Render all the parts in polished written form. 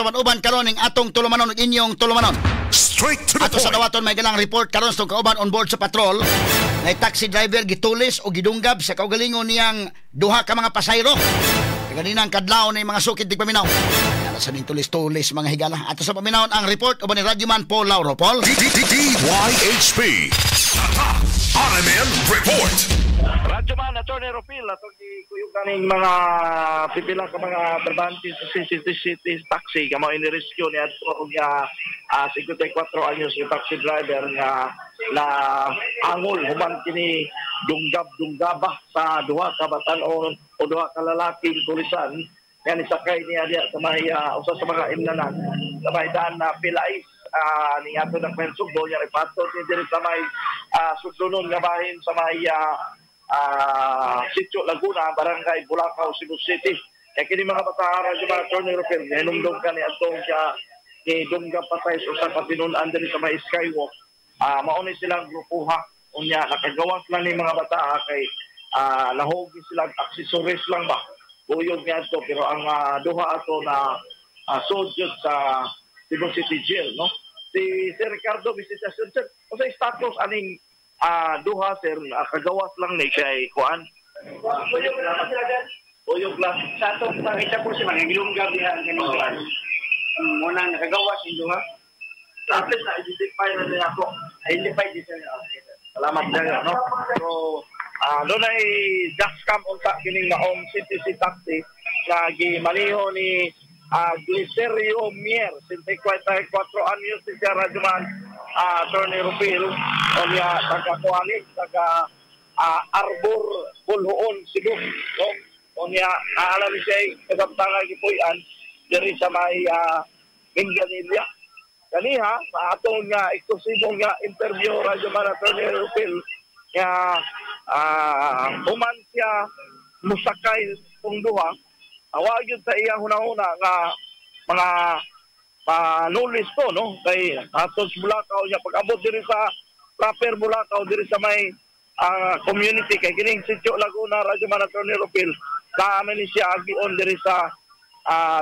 Uban-uban karon ning atong tulumanon ug inyong tulumanon. Straight to the Ato sa point. dawaton may galang report karon sa kauban on board sa patrol na taxi driver gitulis o gidunggab sa kaugalingon niyang duha ka mga pasayro. Kaganina ang kadlaw ni mga sukid tigpaminaw. Yala sa ning tulis-tulis, mga higala. Ato sa paminawon ang report uban ni Radyoman Paul Lauro. Paul? DYHP. RMN Report. Radyo man, Attorney Rupil, atong gikuyog kaning mga pipila ka mga trabahante sa CCT City Taxi nga mao ini-rescue ni adto og 54 anyos yung taxi driver nga na angol human kini dunggab-dunggaba sa duha ka batan-on o duha ka lalaking tulisan nga nisakay niya diya sa may usa sa mga imnanan sa may daan na Pilais ni ato ng Sugbo niya ipatot ni diri sa may sudlonon nga bahin sa may Sitio Laguna, Barangay Bulacau, Cebu City. Kaya kini mga bataara yung mga Attorney Rupil, hinumdum ka ni atong siya ni Dunggab patay sa usa ka tinun-an diri sa may Skywalk. Mao ni silang grupuha. Unya nakagawas lang ni mga bata kay nahugi sila accessories lang ba. Uyog niya ato pero ang duha ato na sud jud sa Cebu City Jail, no? Si Sir Ricardo Visitacion, sir, unsa status aning duha, sir, kagawas lang ni kay kuan? Uyog lang sila dyan. Uyog lang. Sa atong pangita po si mga gilunggab diha ang kaning kuan. Muna nakagawas yung duha. At least na-identify na niya ako. Identify di sir. Okay, sir. Salamat kayo, no? So, doon ay dashcam unta kining maong CTC taxi na gimaniho ni Glicerio Mier, 54 anyos si siya, Radyoman, Attorney Rupil, o niya taga Kuani, taga Arbor, Boljoon, Cebu, no? O niya, naala ni siya kasamtangan gipuy-an diri sa may Minglanilla. Kaniha, sa atong nga eksklusibo nga interview, Radyoman, Attorney Rupil, nga human siya musakay kung duha, awa gyud sa iyang hunahuna nga mga panulis to, no? Kay atos Bulacau niya pag-abot diri sa proper Bulacau diri sa may community kay kining Sitio Laguna, Radyo Man, Attorney Rupil, naamin ni siya agion diri sa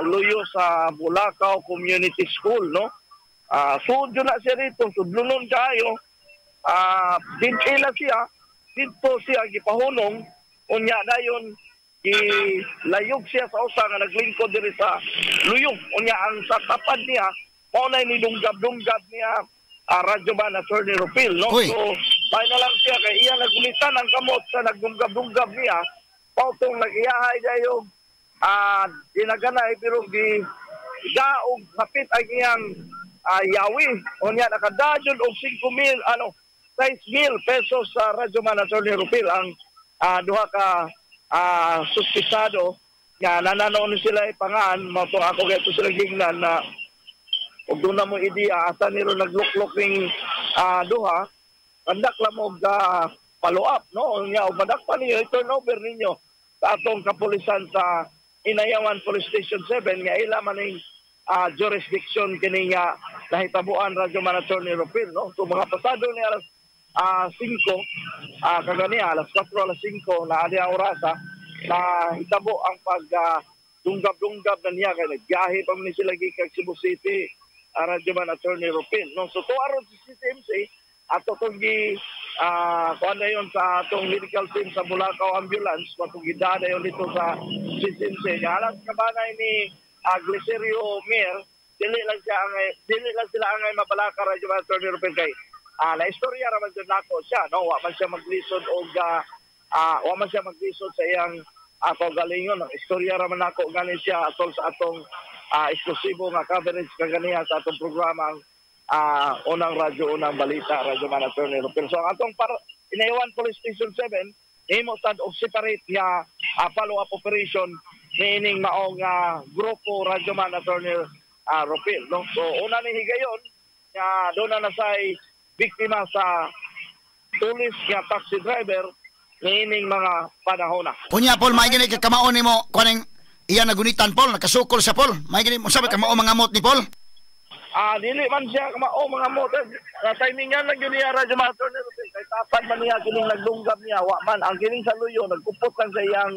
luyo sa Bulacau Community School, no? Sud na siya dito, sudlonon kaayo. Dito siya, dito siya gipahunong, unya dayon gilayog siya sa usa nga naglingkod diri sa luyo. Unya ang sa tapad niya, mao na ni dunggab-dunggab niya, Radyo Man, Attorney Rupil, no? Uy. So, may na lang siya kay iya nagulitan ang kamot sa nagdunggab-dunggab niya. Pautong nag-iyahay dayong dinaganay pero gi daog kapit ang iyang yawi. Unya nakadadyon og 5 mil ano 6 mil pesos sa Radyo Man, Attorney Rupil, ang duha ka suspisado nga nananaw ni sila ipangaan mao to ako kay sila gingnan na ug doon na mo ideya asa niro nagluklok ning duha kandak lang mo follow up, no? Nya og madakpan ninyo, i-turn over ninyo sa atong kapulisan sa Inayawan Police Station 7 nga ila man ning jurisdiction kini nga nahitabuan, Radyo Man, Attorney Rupil, no? So mga pasado ni alas 5 kaganiya, alas 4, alas 5 na ani ang orasa na hitabo ang pag dunggab-dunggab na niya kay nagbiyahe pa man ni sila gikan Cebu City, Radyo Man, Attorney Rupil, no? So tuwa ron sa CCMC ato tong gi kuan na yun sa atong medical team sa Bulacau Ambulance patong gidada yun dito sa CCMC nga alas kabanay ni Glicerio Mir. Dili lang sila angay mabalaka, Radyo Man, Attorney Rupil, kay na istorya ra man jud nako siya, no? Wa man siya maglisod sa iyang ako galingon. Ang istorya ra man nako gani siya atol sa atong eksklusibo nga coverage kaganiha sa atong programa ang Unang Radyo, Unang Balita, Radyo Man, Attorney Rupil. So ang atong Inayawan Police Station 7 nihimo sad og separate nga follow-up operation niining maong grupo, Radyo Man, Attorney Rupil, no? So una ni higayon nga doon na nasay biktima sa tulis nga taxi driver niining mga panahon na. Unya Paul, may gani ka kamao nimo kuning iya nagunitan, Paul, nakasukol sa Paul. May gani mo sabi kamao mga mot ni Paul. Dili man siya kamao mga mot. Na timingan lang yun niya, Radyo Man, Attorney Rupil. Kay tapad man niya kining nagdunggab niya, wa man ang kining sa luyo nagkupot lang sa iyang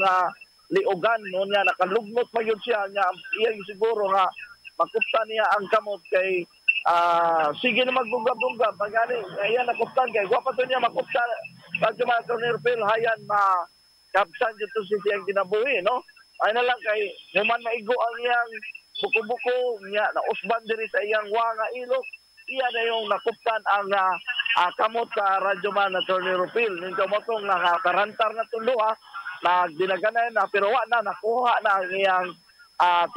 liugan, no? Niya nakalugnot man yun siya niya iyang siguro nga Makuptan niya ang kamot kay sige na magbunggab-bunggab pagani ayan nakuptan kay wa pa to niya makuptan Radyo Man Attorney Rupil hayan ma kapsan dito si siyang kinabuhi, no? Ay na lang kay human maigo ang iyang buko-buko niya na usban diri sa iyang wa nga ilok, iya na yung nakuptan ang kamot sa Radyo Man Attorney Rupil. Ning kamotong nakatarantar na itong duha, nagdinaganay na pero wa na nakuha na ang iyang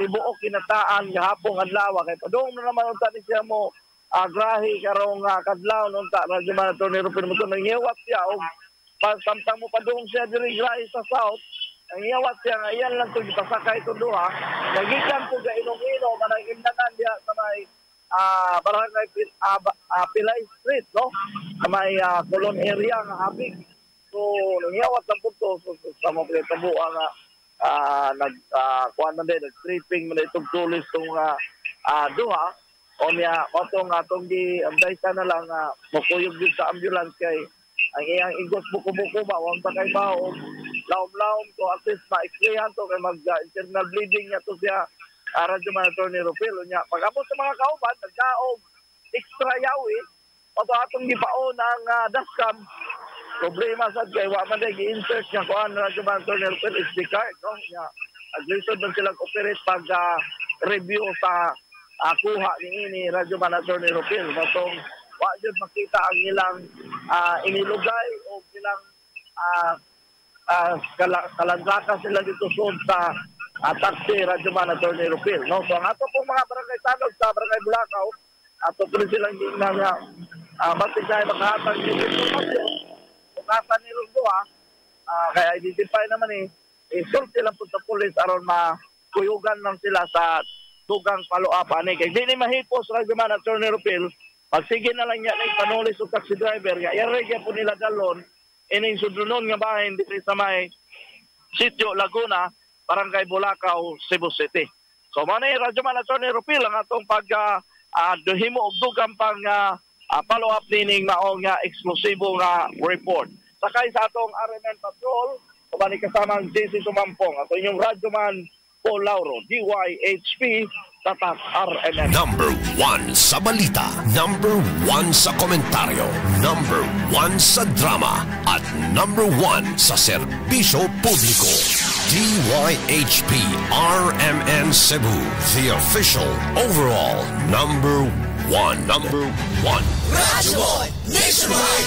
tibuok kinataan gahapong adlaw kay padung na naman unta ni siya mo grahi karong kadlaw unta Radyo Man Attorney Rupil mo nanghiwat siya og samtang mo padung siya diri grahi sa south, nangiwat siya nga iyan lang to gipasakay itong duha nagikan po ga inom-inom manang indangan diha sa may barangay Pilay Street, no, sa may Colon area nga habig. So nangiwat lang po to so, sa mga pinagtabuan nga nag kuan man din nag-tripping man itong tulis tong duha o niya otong atong gi amdaysa na lang mokuyog din sa ambulance kay ang iyang igos buko-buko ba wa pa kay bao laom-laom to at least ma-explayan to kay mag internal bleeding niya to siya Radyo Man Attorney Rupil. Nya pag-abot sa mga kauban nagdaog extra yawi o to atong gipaon ang dashcam. Problema sad kay wa man day gi-insert nga kuan Radyo Man Attorney Rupil SD card, no? Nya aglisod man silang operate pag review sa kuha niini Radyo Man Attorney Rupil. Matong wa jud makita ang ilang inilugay o ilang kalandraka sila dito sud sa taxi Radyo Man Attorney Rupil, no? So ang ato pong mga barangay tanod sa Barangay Bulacau, ato po rin silang giingnan nga batik tayo makahatag ng informasyon kung asa nilong duha, kaya identify naman eh, sulti lang po sa pulis aron makuyugan lang sila sa dugang follow-up ani. Kay di ni mahipos Radyo Man Attorney Rupil, pagsige na lang niya ng panulis og taxi driver nga ire po nila dalon ining sudlonon nga bahin diri sa may Sitio Laguna, Barangay Bulacau, Cebu City. So mao ni Radyo Man Attorney Rupil ang atong pag himo og dugang pang follow up nining maong eksklusibo nga report. Sakay sa atong RMN Patrol, uban ni kasamang JC Sumampong. Ato inyong Radyo Man Paul Lauro, DYHP, Tatak RMN. Number 1 sa balita, number 1 sa komentaryo, number 1 sa drama, at number 1 sa serbisyo publiko. DYHP RMN Cebu, the official overall number 1. Number 1. Radyo Nationwide!